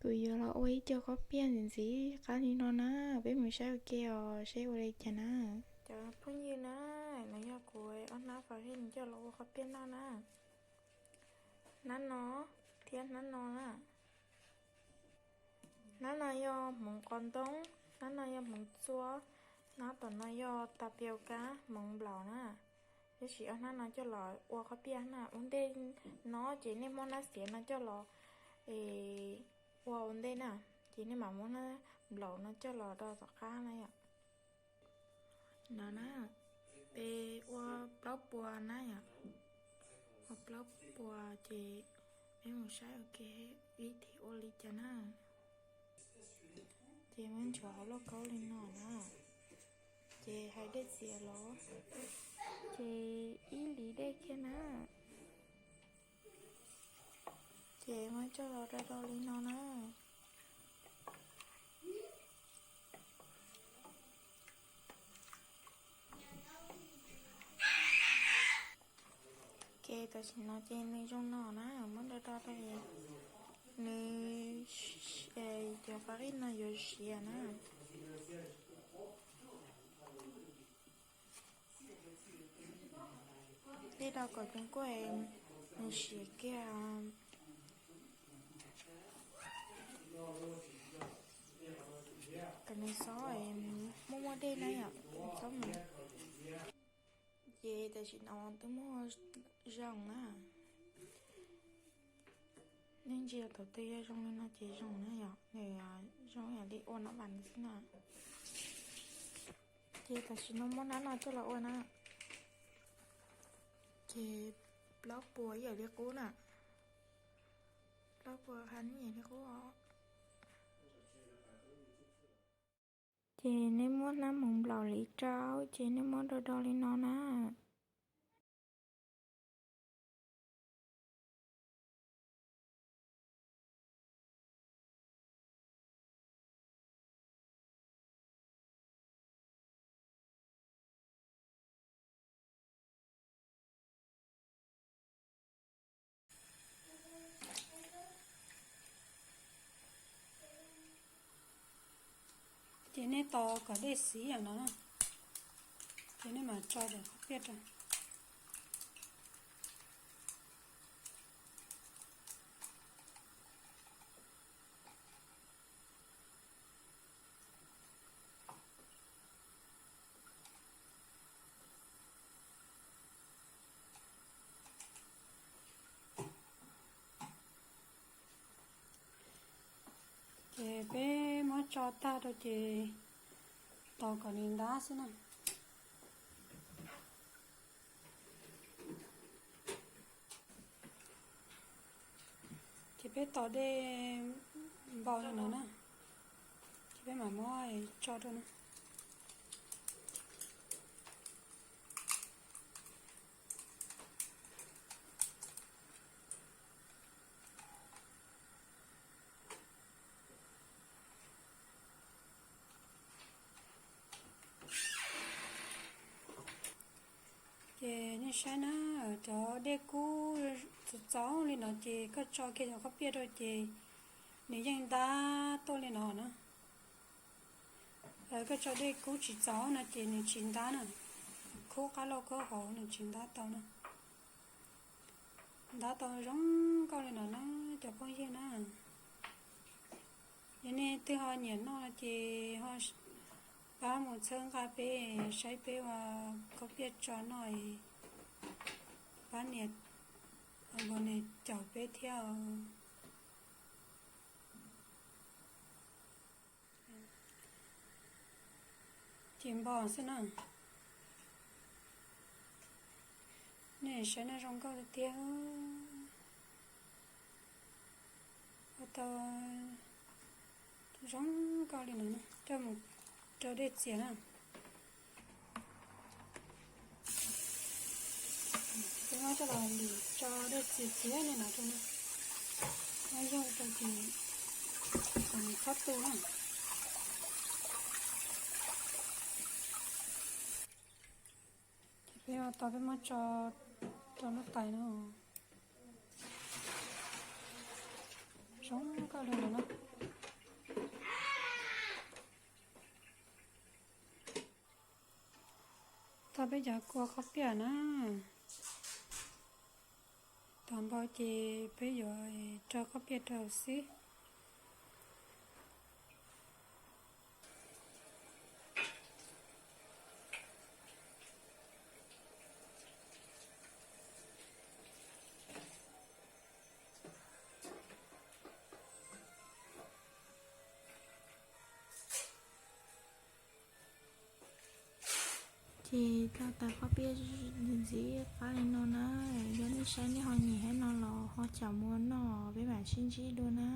Kuv yuav los ua ib co khaub piaj ntxim ntxim qab li no na, peb mus saib ua ke os, saib ua li cas na. Cov phooj ywg na, no yog kuv ob hnab fas hib coj los ua khaub piaj noj na. Hnab no thiab hnab no na. Hnab no yog hmoov qos ntoo, hnab no yog hmoov txua, hnab tom no yog tas piau kab hmoov nplaum na. Tab sis ob hnab no coj los ua khaub piaj na. Ua ntej no ces nej muab hnab xiav no coj los ua ua ntej na, ces nej mam muab hnab nplaum no coj los rau tom qab na yom. No na, peb ua plaub puas na yom, ua plaub puas ces peb mus saib ua ke ib thim ua li cas na. Ces muab ntsuav hauv lauj kaub li no na, ces hais dej txias los, ces ib lis dej kiag na. Ces muab coj los rau rau li no na. Ces tam sim no ces nws zoo no na, muab do do rau, nws, cov fab qij no yuav siav na. Tej do kom cov kuaj nws siav kiag, kom nws xob muaj muaj dej na yom, xob mus. Ces tam sim no twb muaj zoo na. Nej ntsia thaum twg yog zoo li no ces zoo na yom, nws zoo yam li ua no vas xwb na. Ces tam sim no muab hnab no coj los ua na. Ces plaub puas ib yam li qub na. Plaub puas hab ib yam li qub os. Ces nej muab hnab hmoov nplaum li rau, ces nej muab do do li no na. Ces nej tos kom dej xiv yam no na, ces nej mam tso cov khaub piaj rau. Ces peb muab tso tag rau ces tos kom nws ntab xwb na. Ces peb tos dej npau li no na, ces peb mam muab tso rau na. Ces nej saib na, cov dej kub txaus txaus li no ces koj tso kiag cov khaub piaj rau ces nws yeej ntab tuaj li no na. Koj tso dej kub tsis txaus no ces nws tsis ntab na, khub qab lauj kaub hauv nws tsis ntab tau na. Ntab tau zoo nkauj li no na cov phooj ywg na. Yog nej twg ho nyiam noj no ces ho pab mus txhawb nqa peb, saib peb ua khaub piaj tso noj, pab nias, pab nias caum peb thiab os. Ces npog xwb na. Nej saib no zoo nkauj tiag tiag. Ua tau zoo nkauj li no na, coj mus rau dej txias na. Peb muab coj los lim tso dej txias txias li no rau na. Muab yaug rau ces kom nws txhob tu na. Ces peb ua tau peb muab tso rau lub tais no. Zoo nkauj li no na. Peb cov kua qhob piaj na, tau npau ces peb yuav rau qhob piaj rau xwb. Ces tau tas qhob piaj ntxim ntxim qab li no na, yog nej saib nej ho nyiam thiab no los ho caum mus noj, peb mam sib ntsib dua na.